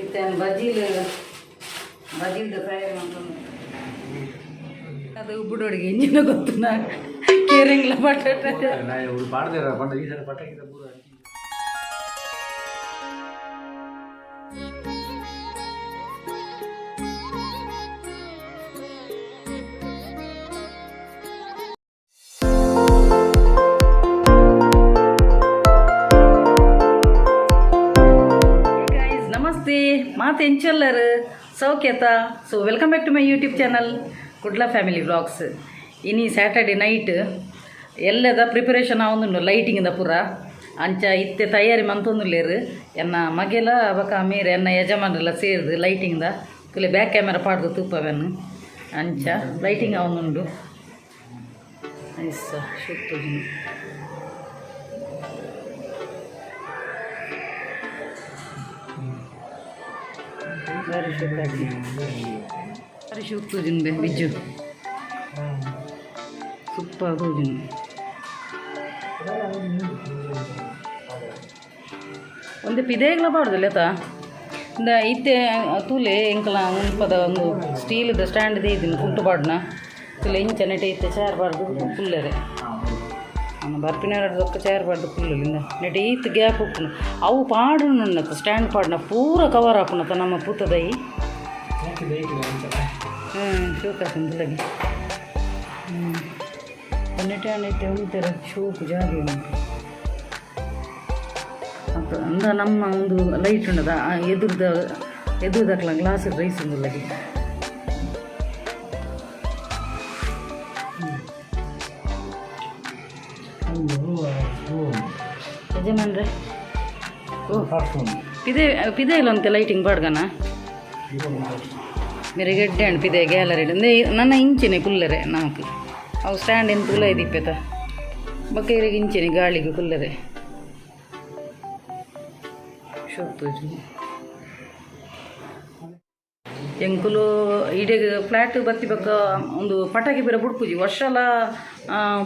ಇತ್ತೆ ಬಜಿಲ್ ಬಜಿಲ್ದ ತಯಾರಿ ಮಂತೊಂದು ಅದು ಬುಡೋಡಿಗೆ ಇಂಜಿನ ಗೊತ್ತುನ ಕೇರಿಂಗ್ಲ ಬಟಾಟೆ. ಪಾಡ್ದೇರ ಪಂಡ ಈ ಸಲ ಪಟಾಕಿದ ಪೂರ. ಗೈಸ್, ನಮಸ್ತೆ. ಮಾತು ಎಂಚೊಲ್ಲರು ಸೌಖ್ಯತ? So welcome back to my YouTube channel, Kudla family vlogs. ಇನಿ ಸ್ಯಾಟರ್ಡೆ ನೈಟ್ ಎಲ್ಲದ ಪ್ರಿಪರೇಷನ್ ಆವೊಂದುಂಡು ಲೈಟಿಂಗ್ದ ಪೂರ. ಅಂಚ ಇತ್ತೆ ತಯಾರಿ ಮಂತೊಂದುಲ್ಲೆರ್ ಎನ್ನ ಮಗೆಲ ಬೊಕ ಮೇರ್ ಎನ್ನ ಯಜಮಾನ್ರೆಲ್ಲ ಸೇರ್ದು ಲೈಟಿಂಗ್ದ. ತುಲೆ, ಬ್ಯಾಕ್ ಕ್ಯಾಮೆರಾ ಪಾಡ್ದು ತೂಪವೆನ್. ಅಂಚ ಲೈಟಿಂಗ್ ಆವೊಂದುಂಡು. ನೈಸ್ ಶೂಟ್ ತೋಜುಂಡು. ಬಾರಿ ಶೋಕ್ ಬಾರಿ ಶೋಕ್ ತೋಜುಂಡು ಬೆ ಬಿಜ್ಜು. ಸೂಪರ್ ತೋಜುಂಡು. ಒಂದು ಪಿದೇಗ್ಲ ಪಾಡ್ದಿಲ್ಲ ಇಂದ. ಇತ್ತೆ ತೂಲೆ, ಎಂಕಲ ಮುಲ್ಪದ ಒಂದು ಸ್ಟೀಲ್ದ ಸ್ಟ್ಯಾಂಡ್ ಇದೀನಿ ಕುಂಟು ಪಾಡ್ನ. ತುಲೆ, ಇಂಚ ನೆಟೆ ಇತ್ತೆ ಚೇರ್ ಪಾಡ್ದು ಕುಲ್ಲೆರೆ. ನಾನು ಬರ್ಪಿನ ದೊಕ್ಕ ಚೇರ್ ಪಾಡ್ದು ಕುಲ್ಲುಲಿಂದ. ನೆಟೆ ಈತ್ ಗ್ಯಾಪ್ ಉಪ್ಪುನು. ಅವು ಪಾಡುನ ಸ್ಟ್ಯಾಂಡ್ ಪಾಡ್ನ ಪೂರ ಕವರ್ ಆಪುನತ ನಮ್ಮ ಪೂತದೈ. ಹ್ಞೂ, ಶೋಕ್ ಆಪುಂಡು. ಹ್ಞೂ, ನೆಟೆ ನೆಟ್ಟೆ ಒಂಥರ ಶೋಕು ಜಾಗೆ ಉಂಟು. ಅತ್ತ ಅಂದ ನಮ್ಮ ಒಂದು ಲೈಟ್ ಉಂಡದ ಆ ಎದುರ್ದ ಎದುರ್ದಕ್ಲ ಗ್ಲಾಸ್ ರೈಸ್ ಉಂದುಲ್ಲಗೆ. ಯಜಮಾನ್ರೆ, ಓ ಪಿದೆ ಪಿದೆ ಇಲ್ಲ ಅಂತೆ ಲೈಟಿಂಗ್ ಪಾಡ್ಗನ ಮೇರೆ ಗೆಡ್ಡೆ ಅಂಡ್ ಪಿದೆ ಗ್ಯಾಲರಿ. ಅಂದೆ ನನ್ನ ಇಂಚಿನೆ ಕುಲ್ಲರೆ ನಮಕ್. ಅವು ಸ್ಟ್ಯಾಂಡ್ ಎಂತ ಕುಲ್ಲ ಇದಿಪ್ಪೆತ. ಬೊಕ್ಕ ಇರೆಗ್ ಇಂಚಿನೆ ಗಾಳಿಗೆ ಕುಲ್ಲರೆ ಶೋಕ್ ತೋಜುಂಡು. ಎಂಕುಲು ಇಡೆಗ್ ಫ್ಲ್ಯಾಟ್ ಬತ್ತಿ ಬೊಕ್ಕ ಒಂದು ಪಟಾಕಿ ಪೂರ ಬುಡ್ಪುಜಿ. ವರ್ಷಲ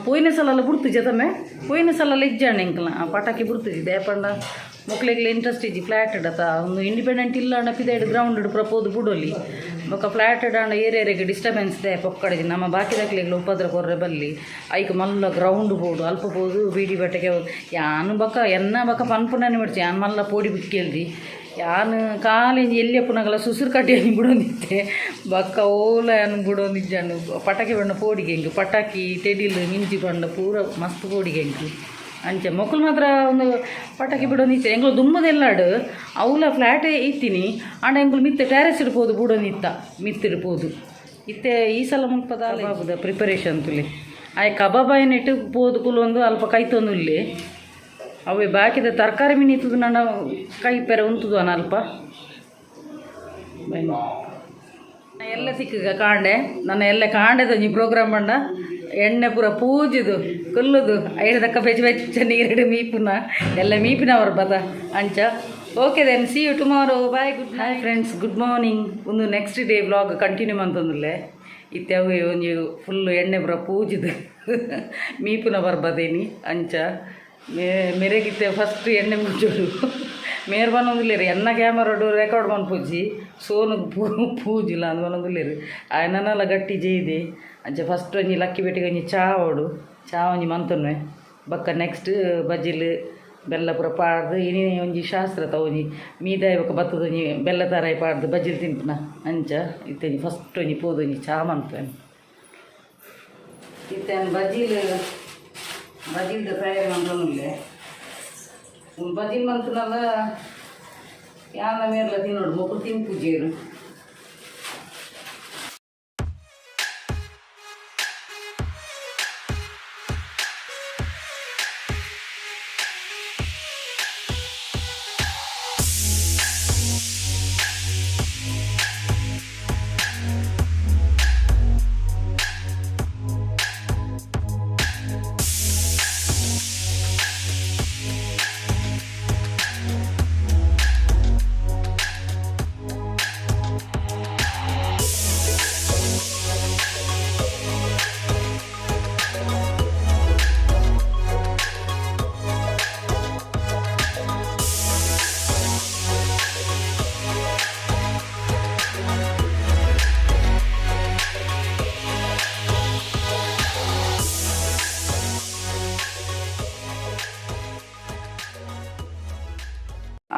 ಪೋಯಿನ ಸಲ ಬುಡ್ತುಜಿ ತಮ್ಮೆ. ಪೋಯಿನ ಸಲ ಇಜ್ಜಾಂಡ್ ಎಂಕಲ್ನ ಆ ಪಟಾಕಿ ಬುಡ್ತುಜಿ. ದಾಯೆ ಮೊಕ್ಲೆಗ್ಲ ಇಂಟ್ರೆಸ್ಟ್ ಇಜ್ಜಿ ಫ್ಲ್ಯಾಟ್ ಅತ್ತ. ಒಂದು ಇಂಡಿಪೆಂಡೆಂಟ್ ಇಲ್ಲ ಅಂಡ ಪಿದೈಡ್ ಗ್ರೌಂಡ್ ಪೂರ ಪೋದು ಬುಡೊಲಿ. ಬೊಕ್ಕ ಫ್ಲ್ಯಾಟ್ ಆಂಡ ಏರಿಯಾರಿಗೆ ಡಿಸ್ಟರ್ಬೆನ್ಸ್ ದಾಯೆ ಪೊಕ್ಕಡೆ ನಮ್ಮ ಬಾಕಿದಕ್ಲೆಗ್ಲ ಉಪದ್ರ ಕೊರ್ರೆ ಬಲ್ಲಿ. ಐಕ್ ಮಲ್ಲ ಗ್ರೌಂಡ್ ಬೋಡು, ಅಲ್ಪ ಪೋದು ಬೀಡಿ ಬಟ್ಟೆಗೆ. ಯಾನು ಬೊಕ್ಕ ಎನ್ನ ಬೊಕ್ಕ ಪನ್ಪುನನೆ ಬಿಡ್ಚಿ. ಯಾನ್ ಮಲ್ಲ ಪೋಡಿ ಬಿಕ್ಕೇಲ್ದಿ. ಯಾನ್ ಕಾಲೇಜ್ ಎಲ್ಲಿ ಪುನಗಲ ಸುಸುರು ಕಟ್ಟಿ ಬುಡೊಂದಿತ್ತೆ. ಬೊಕ್ಕ ಓಲ ಯಾನ್ ಬುಡೊಂದಿಜ್ಜಾಂಡ್. ಪಟಾಕಿ ಬಣ್ಣ ಪೋಡಿಗೆ ಎಂಕ್. ಪಟಾಕಿ ತೆಡಿಲ್ ಮಿಂಚಿ ಪಂಡ ಪೂರ ಮಸ್ತ್ ಪೋಡಿಗೆ ಎಂಕ್. ಅಂಚ ಮೊಕುಲು ಮಾತ್ರ ಒಂದು ಪಟಾಕಿ ಬಿಡೊಂದಿತ್ತೆ. ಎಂಕುಲು ದುಮ್ಮದೆಲ್ಲಾಡು ಅವುಲ ಫ್ಲ್ಯಾಟೇ ಇತ್ತೀನಿ. ಆಂಡ ಎಂಕುಲು ಮಿತ್ತೆ ಟೆರೆಸ್ ಪೋದು ಬುಡೊಂದಿತ್ತ, ಮಿತ್ತಿಡ್ ಪೋದು. ಇತ್ತೆ ಈ ಸಲ ಮುಲ್ಪದ ಕಬಾಬುದ ಪ್ರಿಪರೇಷನ್ ತುಲೆ. ಆಯ್ ಕಬಾಬ್ ಆಯ್ನೆಟ್ ಪೋದು ಕುಲೊಂದು ಅಲ್ಪ ಕೈತೊಂದುಲ್ಲೆ. ಅವೆ ಬಾಕಿದ ತರಕಾರಿ ಮೀನು ಇತ್ತದು. ನನ್ನ ಕೈ ಪೆರೆ ಉಂತುದು ಅನ ಅಲ್ಪ. ಬನ್ನಿ. ಎಲ್ಲ ತಿಕ್ಕಗ ಕಾಂಡೆ ನನ್ನ ಎಲ್ಲ ಕಾಂಡೆದ ಒಂಜಿ ಪ್ರೋಗ್ರಾಮ್ ಪಂಡ ಎಣ್ಣೆ ಪೂರ ಪೂಜುದು ಕುಲ್ಲುದು ಐದಕ್ಕ ಬೆಚ್ಚ ಬೆಚ್ಚ ನೀರಿಡು ಮೀಪುನ ಎಲ್ಲ ಮೀಪಿನವರು ಬದ ಅಂಚ. Okay then, see you tomorrow. Bye, good night friends, good morning. ಒಂದು ನೆಕ್ಸ್ಟ್ ಡೇ ವ್ಲಾಗ್ ಕಂಟಿನ್ಯೂ ಮಂತೊಂದುಲ್ಲೆ. ಇತ್ತೆ ಅವು ಒಂಜಿ ಫುಲ್ ಎಣ್ಣೆ ಪೂರ ಪೂಜುದು ಮೀಪುನ ಬರ್ಬದೇನಿ. ಅಂಚ ಮೆರೆಗಿತ್ತೆ ಫಸ್ಟ್ ಎಣ್ಣೆ ಮುಂಚೋಡು. ಮೇರ್ ಬನ್ನೊಂದುಲ್ಲೆರ್. ಎನ್ನ ಕ್ಯಾಮರಾಡು ರೆಕಾರ್ಡ್ ಮನ್ಪುಜಿ. ಸೋನುಗ್ ಪೂ ಪೂಜಿಲ್ಲ ಅಂದ್ ಬನ್ನೊಂದುಲ್ಲೆರ್. ಆಯನನಲ ಗಟ್ಟಿ ಜೈದೆ. ಅಂಚ ಫಸ್ಟ್ ಒಂಜಿ ಲಕ್ಕಿ ಬೆಟ್ಟಿಗೆ ಒಂಜಿ ಚಾ ಓಡು. ಚಾ ಒಂಜಿ ಮಂತೊನ್ವೆ. ಬೊಕ್ಕ ನೆಕ್ಸ್ಟ್ ಬಜಿಲ್ ಬೆಲ್ಲ ಪೂರ ಪಾಡ್ದು ಇನಿ ಒಂಜಿ ಶಾಸ್ತ್ರ ತ ಒಂಜಿ ಮೀದಾಯಿ ಬೊಕ್ಕ ಬತ್ತದ ಒಂಜಿ ಬೆಲ್ಲ ತಾರಾಯಿ ಪಾಡ್ದು ಬಜಿಲ್ ತಿನ್ಪುನ. ಅಂಚ ಇತ್ತೆ ಫಸ್ಟ್ ಒಂಜಿ ಪೋದು ಒಂಜಿ ಚಾ ಮನ್ಪುವೆ. ಇತ್ತೆ ಬಜಿಲ್ ಬಜಿಲ್ದ ತಯಾರಿ ಮಂತೊಂದುಲ್ಲೆ. ಬಜಿಲ್ ಮಂತುನಲ ಯಾನ ಮೇರ್ಲ ತಿನ್ನೋಡು. ಮೊಕುಲು ತಿನ್ಪುಜೆರ್.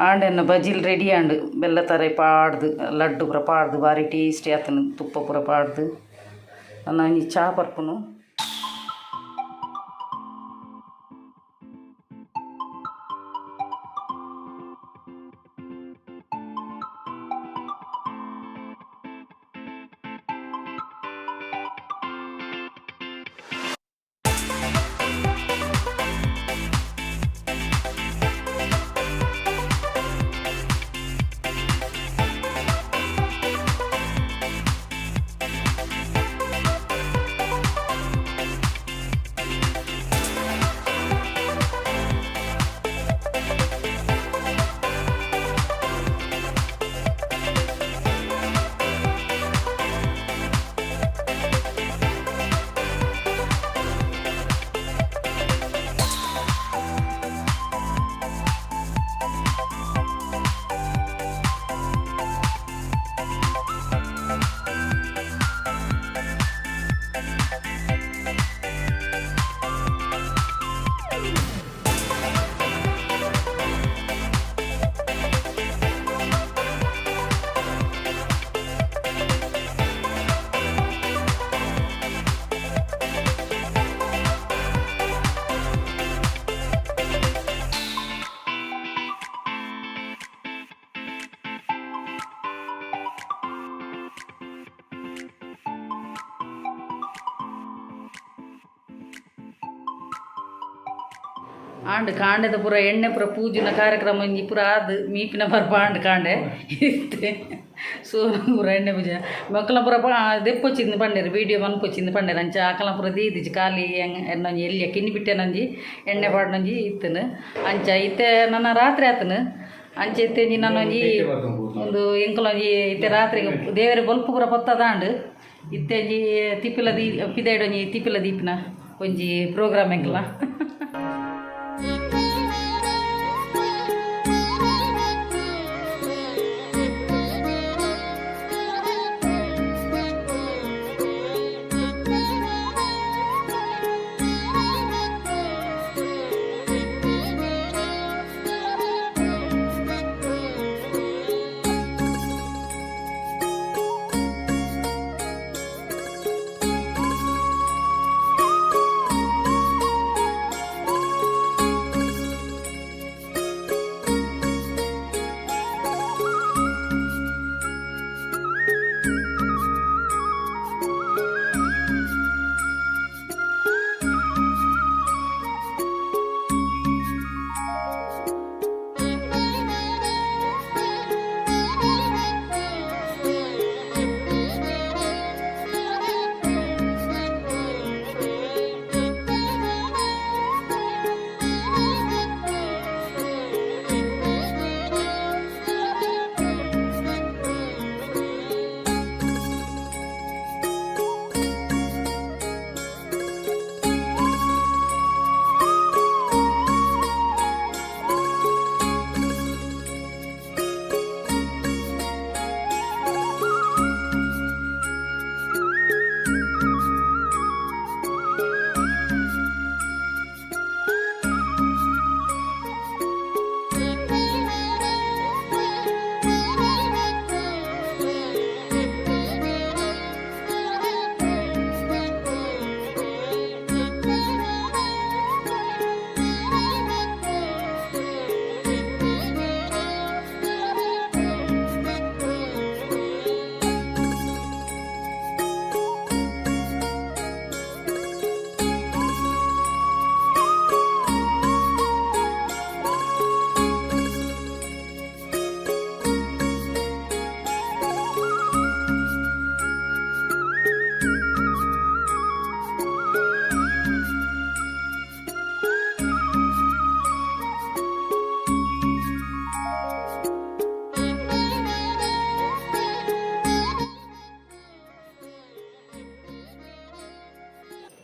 ಆಂಡೆನ್ನ ಬಜಿಲ್ ರೆಡಿ ಆಂಡ್ ಬೆಲ್ಲ ತಾರೆ ಪಾಡ್ದು ಲಡ್ಡು ಪೂರ ಪಾಡ್ದು ಬಾರಿ ಟೇಸ್ಟಿ ಆತನ ತುಪ್ಪ ಪೂರ ಪಾಡ್ದು ನನ್ನ ಒಂಜಿ ಚಾ ಪರ್ಪುನು. ಆಂಡ್ ಕಾಂಡೆದ ಪೂರ ಎಣ್ಣೆ ಪೂರ ಪೂಜುನ ಕಾರ್ಯಕ್ರಮ ಒಂಜಿ ಪೂರ ಆದ್ ಮೀಪಿನ ಪರ್ಬ ಆಂಡ್ ಕಾಂಡೆ ಇತ್ತೆ ಸೋನ ಪೂರ ಎಣ್ಣೆ ಪೂಜೆ ಮಕ್ಕಳ ಪೂರ ದೆಪ್ಪೊಚ್ಚಿಂದು ಪಂಡೇರು ವೀಡಿಯೋ ಮನ್ಪೊಚ್ಚಿಂದು ಪಂಡೇರು ಅಂಚ ಆಕಲ ಪೂರ ದೀದಿಜಿ ಖಾಲಿ ಎನ್ನೊಂಜಿ ಎಲ್ಲಿಯ ಕಿನ್ನಿ ಬಿಟ್ಟೆನೊಂಜಿ ಎಣ್ಣೆ ಪಾಡ್ನೊಂಜಿ ಇತ್ತನು ಅಂಚ ಇತ್ತೆ ನನ್ನ ರಾತ್ರಿ ಆತನು ಅಂಚ ಇತ್ತೆ ಒಂಜಿ ನನ್ನೊಂಜಿ ಒಂದು ಎಂಕಲೊಂಜಿ ಇತ್ತೆ ರಾತ್ರಿಗೆ ದೇವರ ಬೊಲ್ಪು ಪೂರ ಪೊತ್ತದಾಂಡ್ ಇತ್ತೆ ಒಂಜಿ ತಿಪ್ಪಿಲ ದೀ ಪಿದಾಯ್ಡ್ ಒಂಜಿ ತಿಪ್ಪಿಲ ದೀಪಿನ ಒಂಜಿ ಪ್ರೋಗ್ರಾಮ್ ಎಂಕಲ.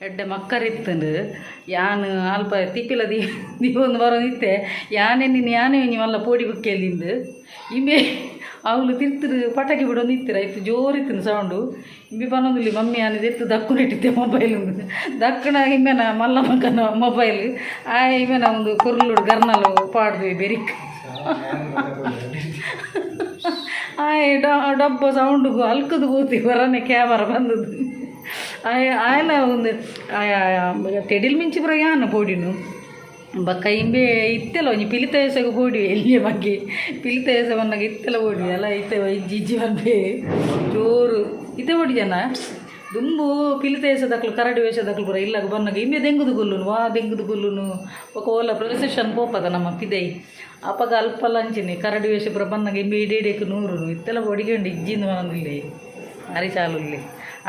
ಎಡ್ಡೆ ಮಕ್ಕರಿತ್ತಂಡು ಯಾನ್ ಅಲ್ಪ ತಿಪ್ಪಿಲ ದೀವೊಂದು ಬರೋದಿತ್ತೆ ಯಾನೆ ನಿನ್ನ ಯಾನೆ ಒಂಜಿ ಮಲ್ಲ ಪೋಡಿ ಬುಕ್ಕೆಲ್ಲಿಂದು ಇಂಬೆ ಅವಳು ತಿರ್ತಿರು ಪಟಾಕಿ ಬಿಡೊಂದು ಇತ್ತಿರ ಇತ್ತು ಜೋರಿತ್ತಿನ ಸೌಂಡು ಇಂಬೆ ಪನೊಂದಿಲ್ಲಿ ಮಮ್ಮಿ ಯಾನ್ ದೆತ್ತು ದಕ್ಕು ನೆಟ್ಟಿತ್ತೆ ಮೊಬೈಲ್ ದಕ್ಕಣ ಇಂಬೆನ ಮಲ್ಲ ಮಗನ ಮೊಬೈಲ್ ಆ ಇಂಬೆನ ಒಂದು ಕೊರ್ಲುಡು ಗರ್ನಲು ಪಾಡ್ದು ಬೆರಿಕ್. ಆಯ್ ಡಬ್ಬ ಸೌಂಡ್ಗು ಅಲ್ಕದು ಕೂತಿ ಹೊರನೆ ಕ್ಯಾಮರ ಬಂದದ್ದು. ಆಯ್ ಆಯಲ ಒಂದು ತೆಡಿಲ್ ಮಿಂಚಿ ಪುರ ಯಾನ ಪೋಡಿನು. ಬೊಕ್ಕ ಇಂಬೆ ಇತ್ತೆಲ ಒಂಜಿ ಪಿಲಿತ ವೇಷಗ್ ಪೋಡಿ, ಎಲ್ಲಿಯ ಬಗ್ಗೆ ಪಿಲಿತ ವೇಷ ಬಂದಾಗ ಇತ್ತೆಲ ಪೋಡಿ ಅಲ್ಲ. ಇತ್ತೆ ಇಜ್ಜಿ ಇಜ್ಜಿ ಪನ್ಪೆ ಜೋರು. ಇತ್ತೆ ಪೋಡಿ ಜನ ದುಂಬು ಪಿಲಿತ ವೇಷದಕ್ಲು, ಕರಡಿ ವೇಷದಕ್ಲು ಪೂರ ಇಲ್ಲಾಗ ಬನ್ನಗ ಇಂಬೆ ದೆಂಗುದು ಗುಲ್ಲುನು, ವಾ ದೆಂಗುದು ಗುಲ್ಲುನು. ಬೊಕ ಓಲ ಪ್ರೊಸೆಷನ್ ಪೋಪದ ನಮ್ಮ ಪಿದೈ, ಅಪಗ ಅಲ್ಪಲ ಅಂಚಿನೆ ಕರಡಿ ವೇಷ ಪೂರ ಬನ್ನಗ ಇಂಬೆ ಇಡೀಡೇಕ್ ನೂರುನು. ಇತ್ತೆಲ ಪೊಡಿಗೆ ಉಂಡು, ಇಜ್ಜಿಂದು ಮನೊಂದಿಲ್ಲೆ ಅರಿ ಚಾಲುಲ್ಲೆ.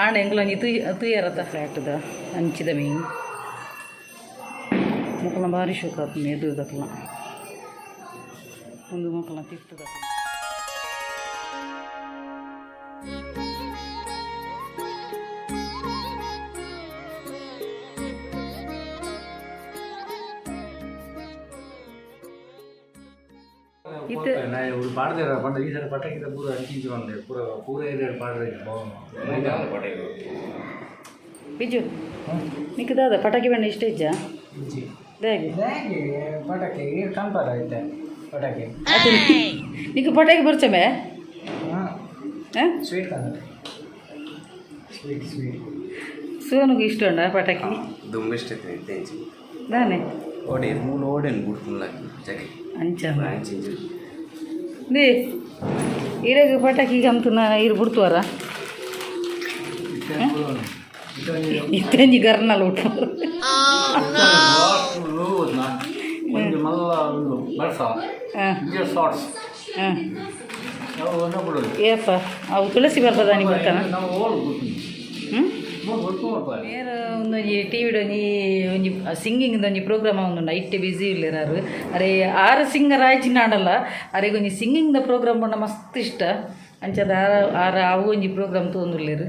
ಆಂಡ ಎಂಕ್ಲ ಒಂಜಿ ತುಯ್ ತುಯರತ ಫ್ಲ್ಯಾಟ್ದ ಅಂಚಿದ ಮೀನ್ ಮೊಕಲ್ನ ಬಾರಿ ಶೋಕ ಆಪುಂಡು ಎದುರುದಕ್ಲ. ಉಂದು ಮೊಕಲ್ನ ತಿರ್ತುದಕ್ಲ. ಇತ್ತೆ ನಾಯಿ ಪಾಡ್ದೇರ ಪಂಡ ಈ ಸಲ ಪಟಾಕಿದ ಪೂರ ಅಂಚಿಂಚಿ ಬಂದೆ ಪೂರ ಪೂರ ಏರಿಯಾ ಪಾಡ್ರೆ. ಬಿಜು, ನಿಕ್ ದಾದ ಪಟಾಕಿ ಬಣ್ಣ ಇಷ್ಟ ಇಜ್ಜಾ? ದಾಗೆ? ಪಟಾಕಿ ಕಾಣ್ಪಾರ ಐತೆ ಪಟಾಕಿ. ನಿಕ್ ಪಟಾಕಿ ಬರ್ಚಮೆ? ಹಾಂ. ಸ್ವೀಟ್ ಕಾಣ, ಸ್ವೀಟ್ ಸ್ವೀಟ್. ಸೋನುಗು ಇಷ್ಟ ಉಂಡ ಪಟಾಕಿ? ದುಂಬು ಇಷ್ಟ ಇತ್ತೆ. ದಾನೆ? ಓಡೆ ಮೂಲು ಓಡೆನ್ ಬುಡ್ತುಲ್ಲ ಜಗೆ. ಅಂಚ. ಅಂಚಿಂಚಿ. They ಇರೆಗ್ ಪಟಾಕಿ ಕಂತುನ ಇರು ಬಿಡ್ತುವರ? ಇತ್ತಂಜಿ ಗರ್ನಲ್ ಉಟ್ಟು. ಒಂಜಿ ಮಲ್ಲ ಒಂದು ಬರ್ಸ. ಹಾಂ. ಶಾರ್ಟ್ಸ್. ಹಾಂ. ನಾವು ಒಂದ ಬಿಡೋದು. ಏಪ್ಪ, ಅವು ತುಳಸಿ ಬರ್ಬದಾನಿ ಬಿಡ್ತಾನ. ನಾವು ಓಲ್ ಗೊತ್ತು. ಹ್ಞೂ. ಗೊತ್ತು. ಮೇರ್ ಒಂದೊಂಜಿ ಟಿವಿಡ್ ಒಂಜಿ ಒಂಜಿ ಸಿಂಗಿಂಗ್ ಒಂಜಿ ಪ್ರೋಗ್ರಾಮ್ ಒಂದುಂಡು, ಐಟ್ಟೆ ಬಿಸಿ ಇಲ್ಲೆರಾರು. ಅರೆ ಆರು ಸಿಂಗರ್ ಆಯ್ಚಿನಾಡಲ್ಲ, ಅರೆಗ್ ಒಂಜಿ ಸಿಂಗಿಂಗ್ ದ ಪ್ರೋಗ್ರಾಮ್ ಪಂಡ ಮಸ್ತ್ ಇಷ್ಟ. ಅಂಚಾದ ಆರ ಆರ ಅವು ಒಂಜಿ ಪ್ರೋಗ್ರಾಮ್ ತೂವೊಂದುಲ್ಲೆರ್.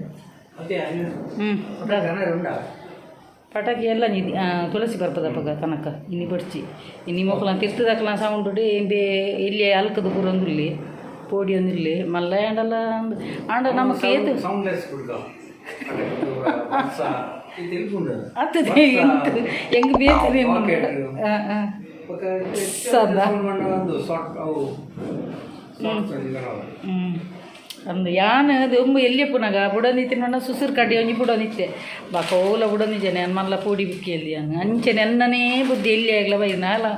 ಹ್ಞೂ. ಪಟಾಕಿ ಎಲ್ಲ ಒಂಜಿ ತುಳಸಿ ಬರ್ಪದಪಗ ಕನಕ ಇನಿ ಬಡ್ಚಿ. ಇನಿ ಮೊಕಲ ತಿರ್ತದಕ್ಲ ಸೌಂಡ್ ಇಂಬೆ ಇಲ್ಲಿ ಅಲ್ಕದ ಪೂರೊಂದುಲ್ಲೆ, ಪೋಡಿಯೊಂದುಲ್ಲೆ. ಮಲ್ಲ ಆಂಡಲ ಆಂಡ ನಮಕ್ ಏತ್ ಸೌಂಡ್ಲೆಸ್ ಹುಡುಗ ಬರ್ಸ ಇದು. ಆಗ್ತದೆ ಹೆಂಗ್ ಬೇಕು. ಸದಾ. ಒಂದು ಶಾರ್ಟ್ ಅವು ಶಾರ್ಟ್ಸ್. ಹ್ಞೂ, ಅಂದ್ ಯಾನ್ ದೊಂಬು ಎಲ್ಲಿ ಪುನಗ ಬುಡೊಂದಿತ್ತಿನ ಸುಸುರು ಕಡ್ಡಿ ಒಂಜಿ ಬುಡೊಂದಿತ್ತೆ. ಬಾಕ ಓಲ ಬುಡೊಂದಿಜ್ಜೆ ಯಾನ್. ಮಲ್ಲ ಪೋಡಿ ಬುಕ್ಕಿಯಲ್ಲಿ ಯಾನ್ ಅಂಚನೆ ಎನ್ನನೇ ಬುದ್ಧಿ ಎಲ್ಲಿ ಆಗ್ಲ ಬೈದಿನ ಅಲ್ಲ.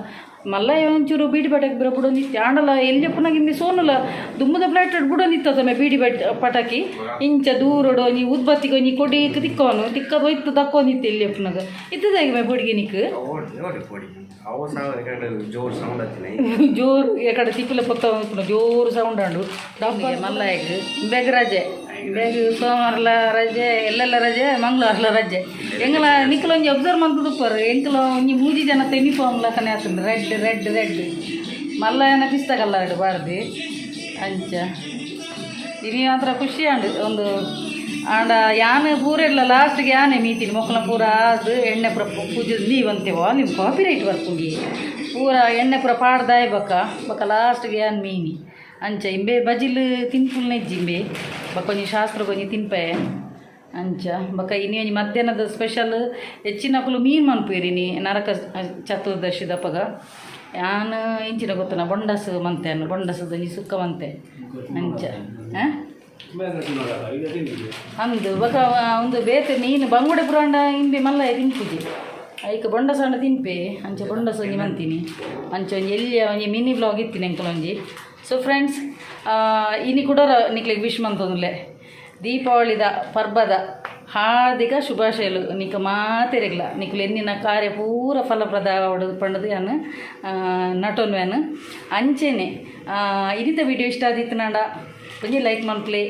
ಮಲ್ಲ ಒಂಚೂರು ಬೀಡಿ ಪಟಾಕಿ ಬರ ಬುಡೊಂದಿತ್ತೆ. ಆಂಡಲ ಎಲ್ಲಿ ಪುನಗ ಇಂಬಿ ಸೋನುಲ ದುಂಬುದ ಫ್ಲಾಟ್ ಬುಡೊಂದಿತ್ತ ತಮೆ ಬೀಡಿ ಬಟ್ ಪಟಾಕಿ. ಇಂಚ ದೂರಡು ಒಂಜಿ ಉದ್ಬತ್ತಿಗೆ ಒಂಜಿ ಕೊಡೀಕ್ ತಿಕ್ಕೋನು ತಿಕ್ಕದು ಹೋಯ್ತು ದಕ್ಕೊಂದಿತ್ತು ಎಲ್ಲಿ ಪುನಗ ಇತ್ತದಾಗಿ ಮೇ ಪೊಡಿಗೆ ನಿಕ್. ಓಡಿ ಓಡಿ ಪೊಡಿ ಅವು ಸೌಂಡ್ ಜೋರು ಸೌಂಡ್ ಹತ್ತಿನ. ಜೋರು ಎಕಡೆ ತಿಪ್ಪಲ ಪೊತ್ತ ಜೋರು ಸೌಂಡ್ ಉಂಡು ಡಬ್ಬ. ಮಲ್ಲಾಯಗ್ ಬೇಗ ರಜೆ, ಬೇಗ ಸೋಮವಾರಲ ರಜೆ, ಎಲ್ಲೆಲ್ಲ ರಜೆ, ಮಂಗಳವಾರಲ ರಜೆ. ಎಂಗಲ ನಿಕ್ಕಲ ಒಂಜಿ ಅಬ್ಸರ್ವ್ ಮಂತುದುಪ್ಪರು, ಎಂಕಲ ಒಂಜಿ ಮೂಜಿ ಜನ ಯೂನಿಫಾರ್ಮ್ ಲಕನೆ ಆತುಂಡು, ರೆಡ್ ರೆಡ್ ರೆಡ್. ಮಲ್ಲಯನ ಪಿಸ್ತ ಕಲ್ಲರ್ ಬಾರ್ದು. ಅಂಚ ಇನಿ ಮಾತ್ರ ಖುಷಿ ಆಂಡ್ ಒಂದು. ಆಂಡ ಯಾನ್ ಪೂರ ಇಲ್ಲ, ಲಾಸ್ಟ್ಗೆ ಯಾನೆ ಮೀತೀನಿ. ಮೊಕ್ಕಲ ಪೂರ ಆದ್ ಎಣ್ಣೆ ಪೂರ ಪೂಜೆ ನೀವಂತೆ ನಿಮ್ಮ ಕಾಪಿ ರೈಟ್ ಬರ್ಪುಂಡಿ. ಪೂರ ಎಣ್ಣೆ ಪೂರ ಪಾಡ್ದಾಯ್ ಬೊಕ್ಕ ಬೊಕ್ಕ ಲಾಸ್ಟ್ಗೆ ಯಾನ್ ಮೀನಿ. ಅಂಚ ಇಂಬೆ ಬಜಿಲ್ ತಿನ್ಪುಲ್ನ ಇಜ್ಜಿ ಇಂಬೆ. ಬೊಕ್ಕ ಒಂಜಿ ಶಾಸ್ತ್ರಗ್ ಒಂಜಿ ತಿನ್ಪೆ ಅಂಚ. ಬೊಕ್ಕ ಇನಿ ಒಂಜಿ ಮಧ್ಯಾಹ್ನದ ಸ್ಪೆಷಲ್ ಹೆಚ್ಚಿನಕುಲು ಮೀನು ಮನ್ಪುವೆರ್ ಇನಿ ನರಕ ಚತುರ್ದಶಿದಪಗ. ಯಾನ್ ಇಂಚಿನ ಗೊತ್ತನ ಬೊಂಡಸ್ ಮಂತೆ, ಬೊಂಡಸದ ಒಂಜಿ ಸುಕ್ಕ ಮಂತೆ ಅಂಚ. ಹಾಂ, ಅಂದು ಬೊಕ ಒಂದು ಬೇತೆ ಮೀನು ಬಂಗುಡೆ ಪುರಾಂಡ ಇಂಬೆ ಮಲ್ಲ ತಿನ್ಪುಜಿ. ಐಕ್ ಬೊಂಡಸ ಅಂಡ ತಿನ್ಪೆ. ಅಂಚ ಬೊಂಡಸ ಒಂಜಿ ಮಂತೀನಿ. ಅಂಚ ಒಂಜಿ ಎಲ್ಲಿಯ ಒಂಜಿ ಮಿನಿ ವ್ಲಾಗ್ ಇತ್ತಿನಿ ಎಂಕಲ್ ಒಂಜಿ. ಸೊ ಫ್ರೆಂಡ್ಸ್, ಇನಿ ಕೂಡ ನಿಕ್ಲೆಗ್ ವಿಶ್ ಮಂತೊಂದುಲ್ಲೆ. ದೀಪಾವಳಿದ ಪರ್ಬದ ಹಾರ್ದಿಕ ಶುಭಾಶಯಲು ನಿಕ ಮಾತೆರೆಗ್ಲ. ನಿಕುಲು ಎನ್ನಿನ ಕಾರ್ಯ ಪೂರ ಫಲಪ್ರದ ಆವಡ್ ಪಂಡದು ಯಾನ್ ನಟೊನ್ವೆನ್. ಅಂಚೆನೆ ಇನಿತ ವಿಡಿಯೋ ಇಷ್ಟ ಆದಿತ್ತುನಾಂಡ ಒಂಜಿ ಲೈಕ್ ಮನ್ಪುಲೆ,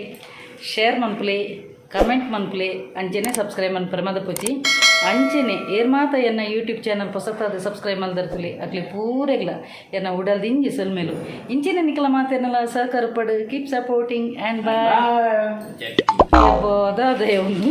ಶೇರ್ ಮನ್ಪುಲೆ, ಕಮೆಂಟ್ ಮನ್ಪುಲೆ. ಅಂಚೆನೆ ಸಬ್ಸ್ಕ್ರೈಬ್ ಮನ್ಪುರೆ ಮದಪುಜಿ. ಅಂಚೆನೆ ಏರ್ ಮಾತ ಎನ್ನ ಯೂಟ್ಯೂಬ್ ಚಾನಲ್ ಪೊಸತಾದ ಸಬ್ಸ್ಕ್ರೈಬ್ ಮಲ್ದರ್ತುಲಿ, ಅಕ್ಲೆ ಪೂರೆಗ್ಲ ಎನ್ನ ಉಡಲ್ ದಿಂಜಿ ಸೊಲ್ಮೆಲು. ಇಂಚೆನೆ ನಿಕಲ ಮಾತೆರ್ನಲ ಸಹಕಾರ ಪಡು. Keep supporting and bye. ದಾದ ಒಂದು.